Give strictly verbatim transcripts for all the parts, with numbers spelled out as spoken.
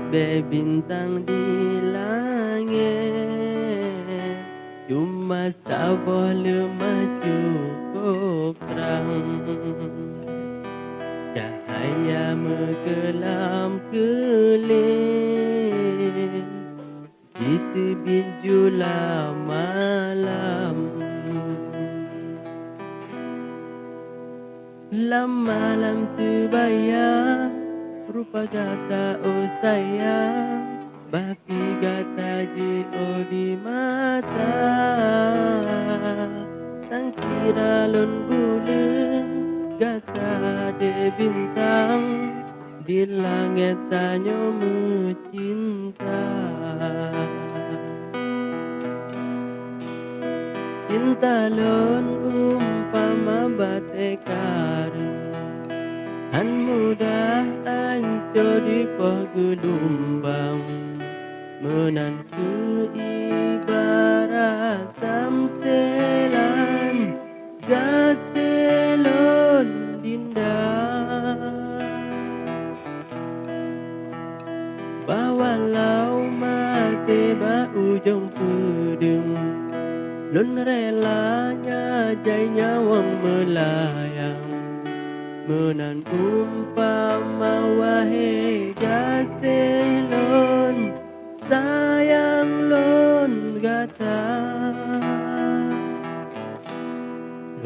bèe bintang di langèt, cuma saboh leumah cukôp trang. Cahya meukeulam keuléng, jiteubiet ju lam malam. Lam malam teubayang, rupa gata, oh sayang, bah pi gata jiôh di mata. Sangkira lôn buleuen gata dèe bintang, di langèt tanyoe meucinta. Cinta lôn umpama batèe kareueng, han mudah ancô dipoh geulumbang. Meunan kheueh ibarat tamseulan gaséh lôn, Dinda. Bah walau maté bak ujông peudeueng, lôn rela nyang jai nyawöng meulayang. Meunan umpama, wahé gaséh lôn, sayang lôn gata.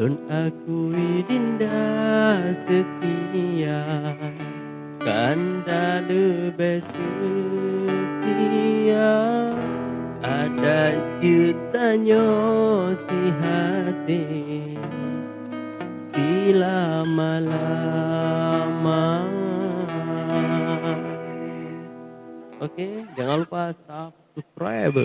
Lôn akui, Dinda seutia, kanda leubèh seutia. Adat jeuet tanyoe sihaté silama-lama. Oke, jangan lupa subscribe.